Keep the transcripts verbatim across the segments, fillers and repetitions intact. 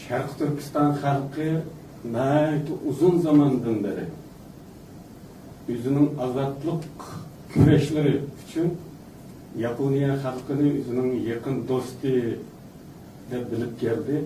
شەرقىي تۈركىستان خەلقى ناھايىتى ئۇزۇن زاماندىن بېرى ئۆزىنىڭ ئازادلىق كۈرەشلىرى ئۈچۈن ياپونىيە خەلقىنى ئۆزىنىڭ يېقىن دوستى دەپ بىلىپ كەلدى.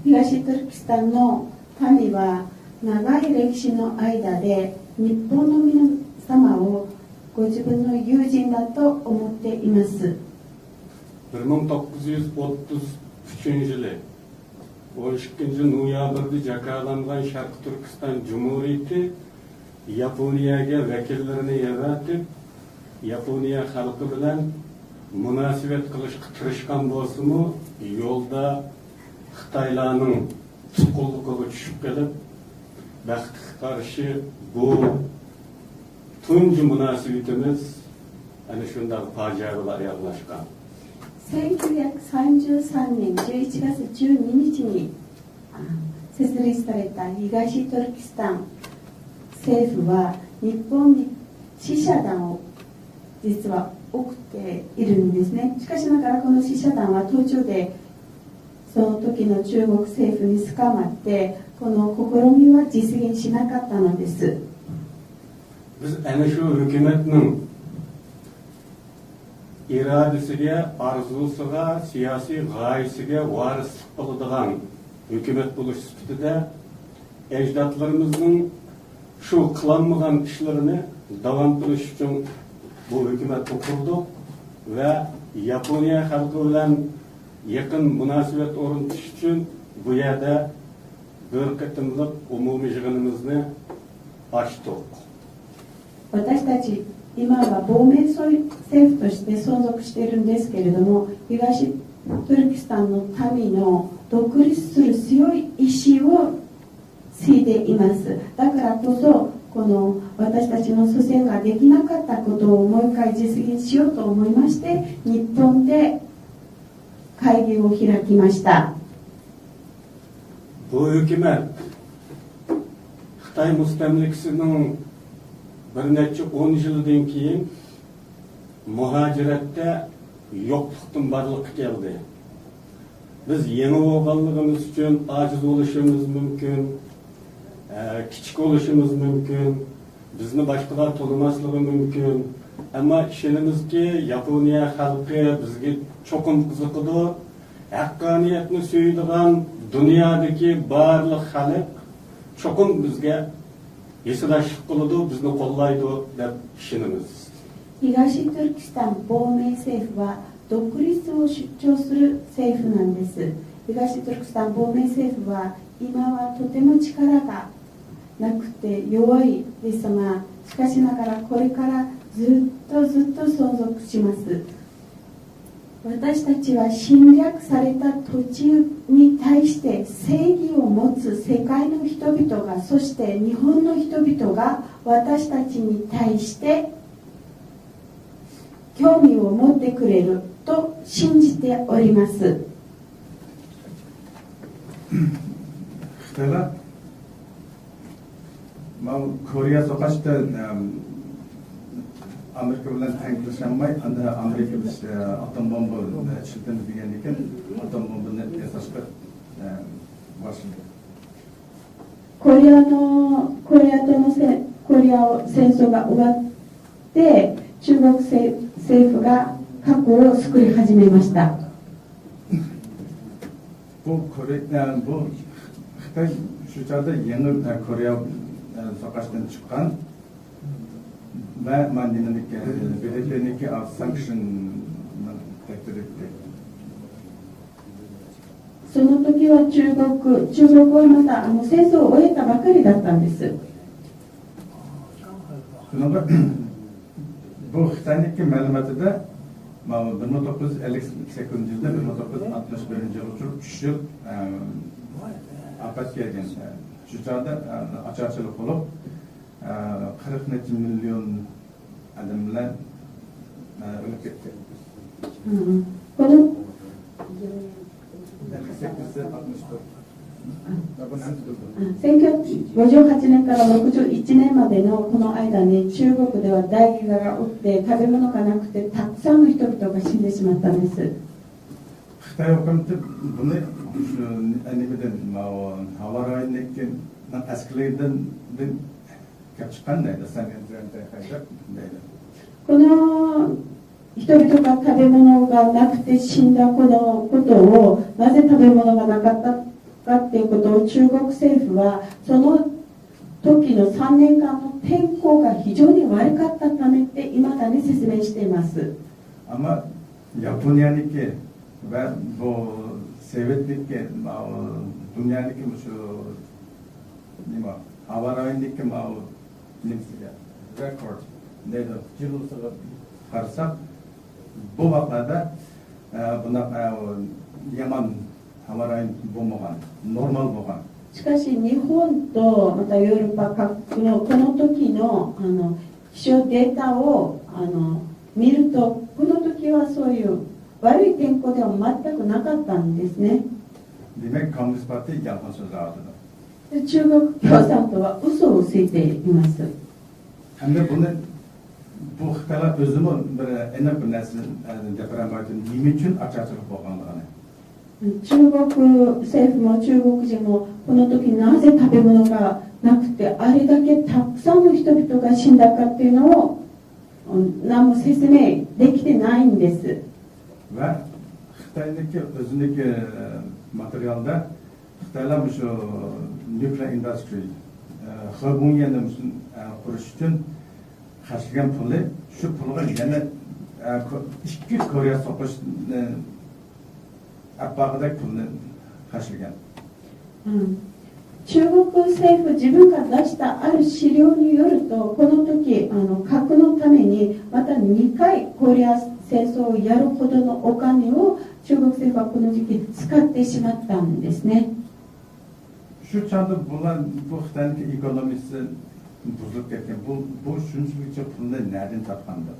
東トルキスタンの民は長い歴史の間で日本の皆様をご自分の友人だと思っています。 بىر مىڭ توققۇز يۈز ئوتتۇز ئۈچىنچى يىلى ئون ئىككىنچى نويابىردا جاكارلانغان شەرقىي تۈركىستان جۇمھۇرىيىتى ياپونىيەگە ۋەكىللىرىنى يەۋەتىپ، ياپونىيە خەلقى بىلەن مۇناسىۋەت قىلىشقا تىرىشقان بولسىمۇ، يولدا خىتايلارنىڭ تۇتقۇنلۇقىغا چۈشۈپ قېلىپ، بەختكە قارشى بۇ تۇنجى مۇناسىۋىتىمىز ئەنە شۇنداق پاجىئە بىلەن ئاياغلاشقان. 1933年11月12日に設立された東トルキスタン政府は日本に使者団を実は送っているんですね。しかしながらこの使者団は途中でその時の中国政府に捕まってこの試みは実現しなかったのです。 بىز ئەنە شۇ ھۆكۈمەتنىڭ ئىرادىسىگە، ئارزۇسىغا، سىياسىي غايىسىگە ۋارىسلىق قىلىدىغان ھۆكۈمەت بولۇش سۈپىتىدە ئەجدادلىرىمىزنىڭ شۇ قىلالمىغان ئىشلىرىنى داۋام قىلىش ئۈچۈن بۇ ھۆكۈمەتنى قۇردۇق ۋە ياپونىيە خەلقى بىلەن يېقىن مۇناسىۋەت ئورنىتىش ئۈچۈن بۇ يەردە بىر قېتىملىق ئومۇمىي يىغىنىمىزنى ئاچتۇق. 私たち今は亡命政府として存続しているんですけれども、東トルキスタンの民の独立する強い意志をついています。だからこそ、この私たちの祖先ができなかったことをもう一回実現しようと思いまして、日本で会議を開きました。 بۇ ھۆكۈمەت خىتاي مۇستەملىكىسىنىڭ بىر نەچچە ئون يىلىدىن كېيىن مۇھاجىرەتتە يوقلۇقتىن بارلىققا كەلدى. بىز يېڭى بولغانلىقىمىز ئۈچۈن ئاجىز بولۇشىمىز مۇمكىن، ئە، كىچىك بولۇشىمىز مۇمكىن، بىزنى باشقىلار تونۇماسلىقى مۇمكىن. ئەمما ئىشىنىمىزكى، ياپونىيە خەلقى بىزگە چوقۇم قىزىقىدۇ. ھەققانىيەتنى سۆيىدىغان دۇنيادىكى بارلىق خەلق چوقۇم بىزگە ھېسداشلىق قىلىدۇ، بىزنى قوللايدۇ دەپ ئىشىنىمىز. 東トルキスタン亡命政府は独立を主張する政府なんです。東トルキスタン亡命政府は今はとても力がなくて弱いですが、しかしながらこれからずっとずっと存続します。私たちは侵略された土地に対して正義を持つ世界の人々が、そして日本の人々が私たちに対して興味を持ってくれると信じております。 خىتايلار ماۋۇ كورېيە سوقاشتا ئامېرىكا بىلەن تەڭ تۇرۇشالماي، ئاندىن ئامېرىكا بىز ئاتوم بومبا ئىشلىتىمىز دېگەندىن كېيىن ئاتوم بومبىنى ياساشقا باشلىدى. コリアの、コリアとのせ、コリアを戦争が終わって、中国政、政府が核を作り始めました。 بۇ كورېيە، بۇ خىتاي شۇ چاغدا يېڭى كورېيە سوقاشتىن چىققان ۋە مانا نېمىنىڭكى، بې دې پېنىڭكى سانكشننىڭ تەكلىپ ئېتتى. その時は中国、中国はまだあの戦争を終えたばかりだったんです。 شۇنىڭغا بۇ خىتاينىڭكى مەلۇماتىدا ماۋۇ بىر مىڭ توققۇز يۈز ئەللىك سەككىزىنچى يىلدىن بىر مىڭ توققۇز يۈز ئاتمىش بىرىنچى يىلغىچە ئۈچ يىل ئاپەت كەلگەن. شۇ چاغدا ئاچارچىلىق بولۇپ، قىرىق نەچچە مىليون ئادەملەر ئۆلۈپ كەتتى. この、ئەللىك سەككىز ئاتمىش تۆت. 1958年から61年までのこの間に中国では大飢餓が起きて食べ物がなくてたくさんの人々が死んでしまったんです。خىتاي ھۆكۈمىتى بۇنى شۇ نېمىدىن، ماۋۇ ھاۋا رايونىدىكى ئەسكىلىدىن كېلىپ چىققان دەيدۇ، سەنئەت بىلەن تەيقەيدەپ دەيدۇ. この人々が食べ物がなくて死んだこのことを、なぜ食べ物がなかったかっていうことを、中国政府はその時のさんねんかんの天候が非常に悪かったためって未だに説明しています。 ئەمما ياپونىيەنىڭكى ۋە بۇ سوۋېتنىڭكى، ماۋۇ دۇنيانىڭكى مۇشۇ نېمە، ھاۋا رايونىدىكى ماۋۇ نېمىسىگە، رېكورد دەيدۇ، جىلۋىسىغا قارىساق، بۇ ۋەقەدە ئە، بۇنداق، ئە، يامان ھاۋا رايى بولمىغان، نورمال بولغان. しかし日本とまたヨーロッパ各国のこの時のあの気象データをあの見ると、この時はそういう悪い天候では全くなかったんですね。 دېمەك، كوممۇنىست پارتىيە يالغان سۆزلەۋاتىدۇ. で中国共産党は嘘をついています。 ئەمدى بۇنى، بۇ خىتايلار ئۆزىمۇ بىر ئېنىق بىر نەرسىنى، ئە، دەپ بېرەلمەيۋاتىدۇ، نېمە ئۈچۈن ئاچارچىلىق بولغانلىقىنى. 中国政府も中国人もこの時なぜ食べ物がなくて、あれだけたくさんの人々が死んだかっていうのを、うん、何も説明できてないんです。 ۋە خىتاينىڭكى ئۆزىنىڭكى ماتېرىيالدا خىتايلار مۇشۇ نۇكلېئېر ئىندۇسترىي، خېبۇڭيەننى مۇشۇ، ئە، قۇرۇش ئۈچۈن خەجلىگەن پۇلى، شۇ پۇلغا يەنە، ئە، كو-، ئىككى كورېيە سوقۇشنى ئەپ باققۇدەك پۇلنى خەجلىگەن. うん、中国政府自分が出したある資料によると、この時あの核のためにまたにかいコリア戦争をやるほどのお金を中国政府はこの時期使ってしまったんですね。 شۇ چاغدا بۇلار، بۇ خىتاينىڭكى ئېكونومىكىسى بۇزۇلۇپ كەتكەن. بۇ، بۇ شۇنچىلىكچە پۇلنى نەدىن تاپقاندۇ؟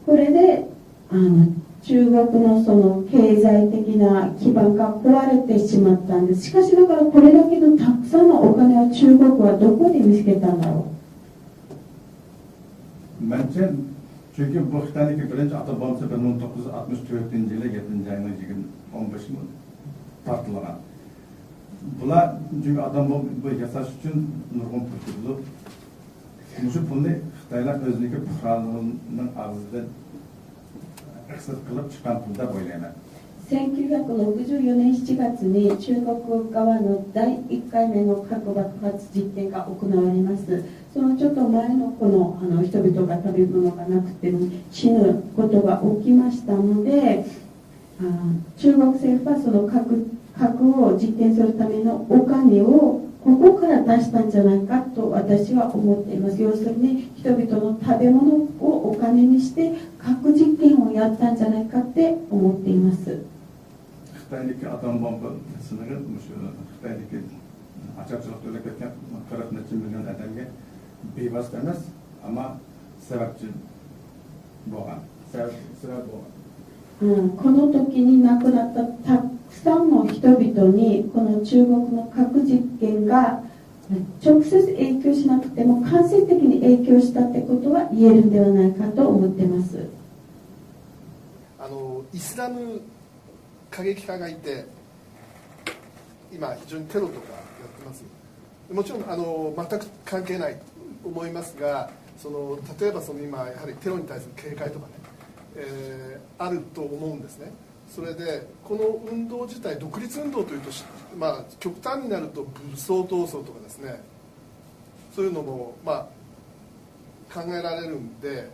これであの中国のその経済的な基盤が壊れてしまったんです。しかしながらこれだけのたくさんのお金を中国はどこで見つけたんだろう。 مەنچە، چۈنكى بۇ خىتاينىڭكى بىرىنچى ئاتوم بومبىسى بىر مىڭ توققۇز يۈز ئاتمىش تۆتىنچى يىلى يەتتىنچى ئاينىڭ يىگىرمە، ئون بەشى پارتلىغان. بۇلار چۈنكى ئاتوم بومبا ياساش ئۈچۈن نۇرغۇن پۇل كېتىدۇ. مۇشۇ پۇلنى خىتايلار ئۆزىنىڭكى پۇقرالىرىنىڭ ئاغزىدىن ئەخسىز قىلىپ چىققان پۇل دەپ ئويلايمەن. せんきゅうひゃくろくじゅうよねんしちがつに中国側の第1回目の核爆発実験が行われます。そのちょっと前のこの、あの人々が食べ物がなくて死ぬことが起きましたので、あ中国政府はその核核を実験するためのお金をここから出したんじゃないかと私は思っています。要するに人々の食べ物をお金にして核実験をやったんじゃないかって思っています。 خىتايدىكى ئاتوم بومبا سىنىقى مۇشۇ خىتايدىكى ئاچارچىلىقتا ئۆلۈپ كەتكەن قىرىق نەچچە مىليون ئادەمگە بىۋاسىتە ئەمەس، ئەمما سەۋەبچى بولغان، سەۋەب، سەۋەب بولغان. うん、この時に亡くなったたくさんの人々にこの中国の核実験が直接影響しなくても間接的に影響したってことは言えるんではないかと思ってます。 あのイスラム過激派がいて、今非常にテロとかやってます。もちろんあの全く関係ないと思いますが、その例えばその今やはりテロに対する警戒とかね、えーあると思うんですね。それでこの運動自体、独立運動というと、まあ極端になると武装闘争とかですね、そういうのもまあ考えられるんで、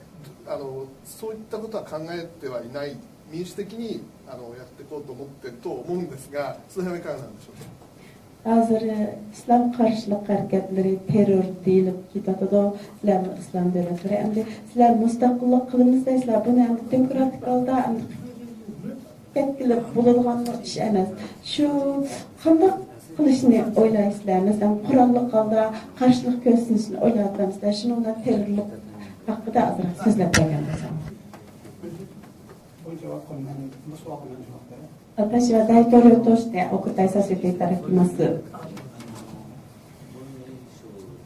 あのそういったことは考えてはいない、民主的にあのやっていこうと思っていると思うんですが、その辺はいかがなんでしょうか。 ھازىر ئىسلام قارشىلىق ھەرىكەتلىرى تېررور دېيىلىپ كېتىۋاتىدۇ. سىلەرمۇ ئىسلام دۆلەتلىرى، ئەمدى سىلەر مۇستەقىللىق قىلىمىز دەيسىلەر، بۇنى ئەمدى دېموكراتىك ھالدا ئەمدى كەتكىلى بولىدىغان ئىش ئەمەس. شۇ قانداق قىلىشنى ئويلايسىلەر؟ مەسىلەن، قوراللىق ھالدا قارشىلىق كۆرسىتىشنى ئويلاۋاتامسىلەر؟ شۇنىڭ بىلەن تېررورلۇق ھەققىدە ئازراق سۆزلەپ بەرگەن بولساڭ. これ、 جاۋاب قىلىمەن، بۇ سوئالغا مەن جاۋاب بېرەي. 私は大統領としてお答えさせていただきます。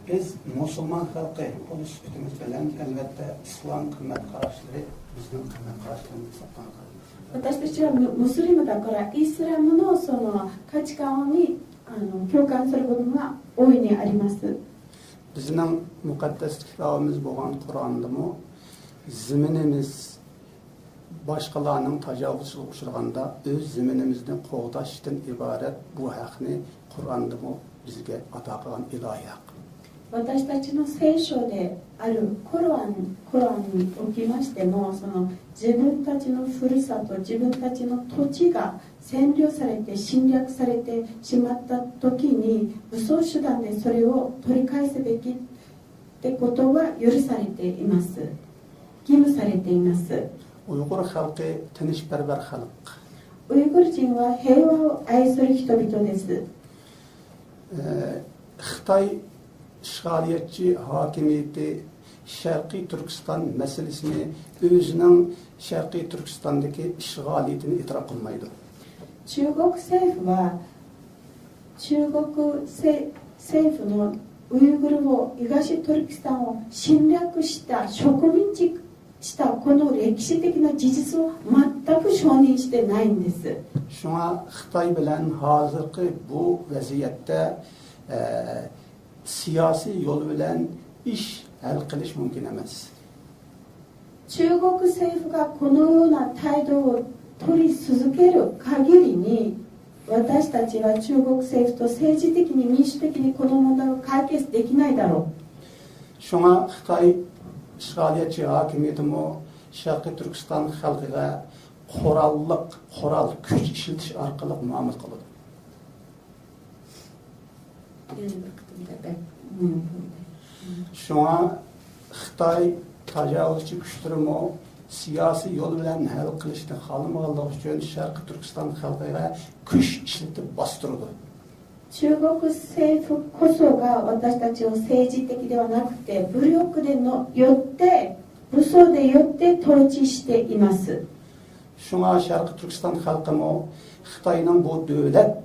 ئە، بىز مۇسۇلمان خەلقى بولۇش سۈپىتىمىز بىلەن، ئەلۋەتتە، ئىسلام قىممەت قاراشلىرى بىزنىڭ قىممەت قاراشلىرىمىز ھېسابلانغان. 私たちはム-、ムスリムだから、イスラムのその価値観に、あの、共感する部分が大いにあります。 بىزنىڭ مۇقەددەس كىتابىمىز بولغان قۇرئاندىمۇ زېمىنىمىز باشقىلارنىڭ تاجاۋۇزچىلىقىغا ئۇچرىغاندا، ئۆز زېمىنىمىزنى قوغداشتىن ئىبارەت بۇ ھەقنى قۇرئاندىمۇ بىزگە ئاتا قىلغان ئىلاھىي ھەق. 私たちの聖書であるコラン、コランにおきましても、その自分たちのふるさと、自分たちの土地が占領されて、侵略されてしまった時に、武装手段でそれを取り返すべきってことは許されています。義務されています。 ئۇيغۇر خەلقى تىنچپەرۋەر خەلق. ウイグル人は平和を愛する人々です。 ئە، خىتاي ئىشغالىيەتچى ھاكىمىيىتى شەرقىي تۈركىستان مەسىلىسىنى ئۆزىنىڭ شەرقىي تۈركىستاندىكى ئىشغالىيىتىنى ئېتىراپ قىلمايدۇ. 中国政府は、中国政、政府のウイグルを、東トルキスタンを侵略した、植民地したこの歴史的な事実を全く承認してないんです。 شۇڭا خىتاي بىلەن ھازىرقى بۇ ۋەزىيەتتە، ئە، سىياسىي يول بىلەن ئىش ھەل قىلىش مۇمكىن ئەمەس. 中国政府がこのような態度を取り続ける限りに、私たちは中国政府と政治的に民主的にこの問題を解決できないだろう。 شۇڭا خىتاي ئىشغالىيەتچى ھاكىمىيىتىمۇ شەرقىي تۈركىستان خەلقىگە قوراللىق، قورال، كۈچ ئىشلىتىش ئارقىلىق مۇئامىلە قىلىدۇ. شۇڭا خىتاي تاجاۋۇزچى كۈچلىرىمۇ سىياسىي يول بىلەن ھەل قىلىشنى خالىمىغانلىقى ئۈچۈن شەرقىي تۈركىستان خەلقىگە كۈچ ئىشلىتىپ باستۇرىدۇ. 中国政府こそが私たちを政治的ではなくて、武力での、よって、武装でよって統治しています。 شۇڭا شەرقىي تۈركىستان خەلقىمۇ خىتاينىڭ بۇ دۆلەت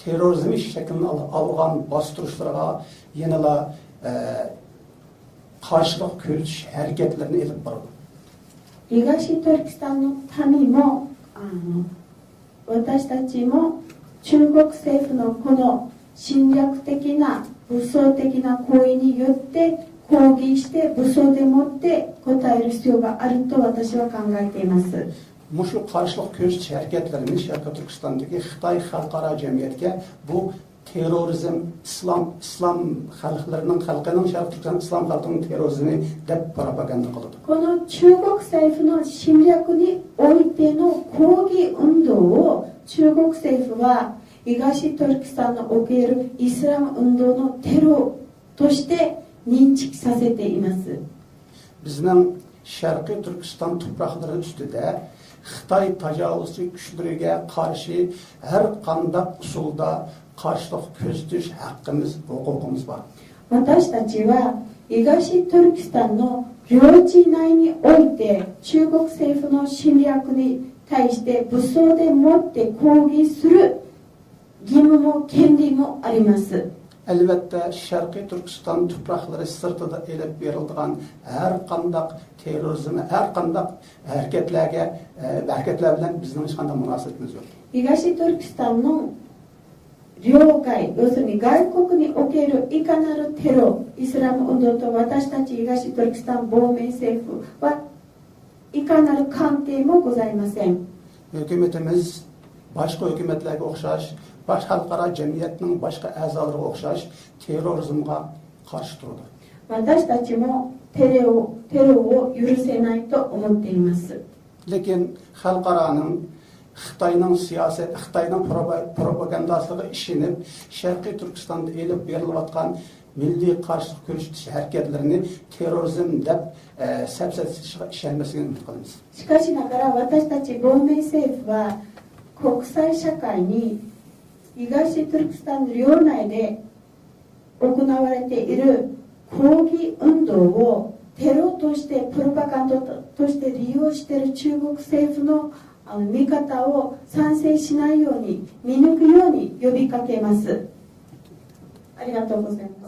تېررورىزمى شەكلىنى ئال-، ئالغان باستۇرۇشلىرىغا يەنىلا، ئە، قارشىلىق كۆرسىتىش ھەرىكەتلىرىنى ئېلىپ بارىدۇ. 東トルキスタンの民も、あの、私たちも中国政府のこの侵略的な武装的な行為によって抗議して、武装でもって答える必要があると私は考えています。 مۇشۇ قارشىلىق كۆرسىتىش ھەرىكەتلىرىنى شەرقىي تۈركىستاندىكى خىتاي خەلقئارا جەمئىيەتكە بۇ تېررورىزم، ئىسلام، ئىسلام خەلقلىرىنىڭ، خەلقىنىڭ، شەرقىي تۈركىستان ئىسلام خەلقىنىڭ تېررورىزمى دەپ پروپاگاندا قىلىدۇ. この中国政府の侵略においての抗議運動を中国政府は東トルキスタンにおけるイスラム運動のテロとして認識させています。 بىزنىڭ شەرقىي تۈركىستان تۇپراقلىرى ئۈستىدە خىتاي تاجاۋۇزچى كۈچلىرىگە قارشى ھەر قانداق ئۇسۇلدا قارشىلىق كۆرسىتىش ھەققىمىز، ھوقۇقىمىز بار. 私たちは東トルキスタンの領地内において中国政府の侵略に対して武装でもって抗議する義務も、 ئەلۋەتتە، شەرقىي تۈركىستان تۇپراقلىرى سىرتىدا ئېلىپ بېرىلىدىغان ھەر قانداق تېررورىزم، ھەر قانداق ھەرىكەتلەرگە، ئە، ھەرىكەتلەر بىلەن بىزنىڭ ھېچقانداق مۇناسىۋىتىمىز يوق. 東トルキスタンの領外、要するに外国におけるいかなるテロ、イスラム運動と私たち東トルキスタン亡命政府は いかなる関係もございません。 ھۆكۈمىتىمىز باشقا ھۆكۈمەتلەرگە ئوخشاش، باش-، خەلقئارا جەمئىيەتنىڭ باشقا ئەزالىرىغا ئوخشاش تېررورىزمغا قارشى تۇرىدۇ. 私たちもテロを、テロを許せないと思っています。 لېكىن خەلقئارانىڭ خىتاينىڭ سىياسەت، خىتاينىڭ پروپا-، پروپاگانداسىغا ئىشىنىپ، شەرقىي تۈركىستاندا ئېلىپ بېرىلىۋاتقان مىللىي قارشىلىق كۆرسىتىش ھەرىكەتلىرىنى تېررورىزم دەپ، ئە، سەپسەتىشىغا ئىشەنمەسلىكىنى ئۈمىد قىلىمىز. しかしながら私たち亡命政府は国際社会に東トルキスタン領内で行われている抗議運動をテロとして、プロパガンダとして利用している中国政府の、あの、見方を参照しないように、見抜くように呼びかけます。ありがとうございます。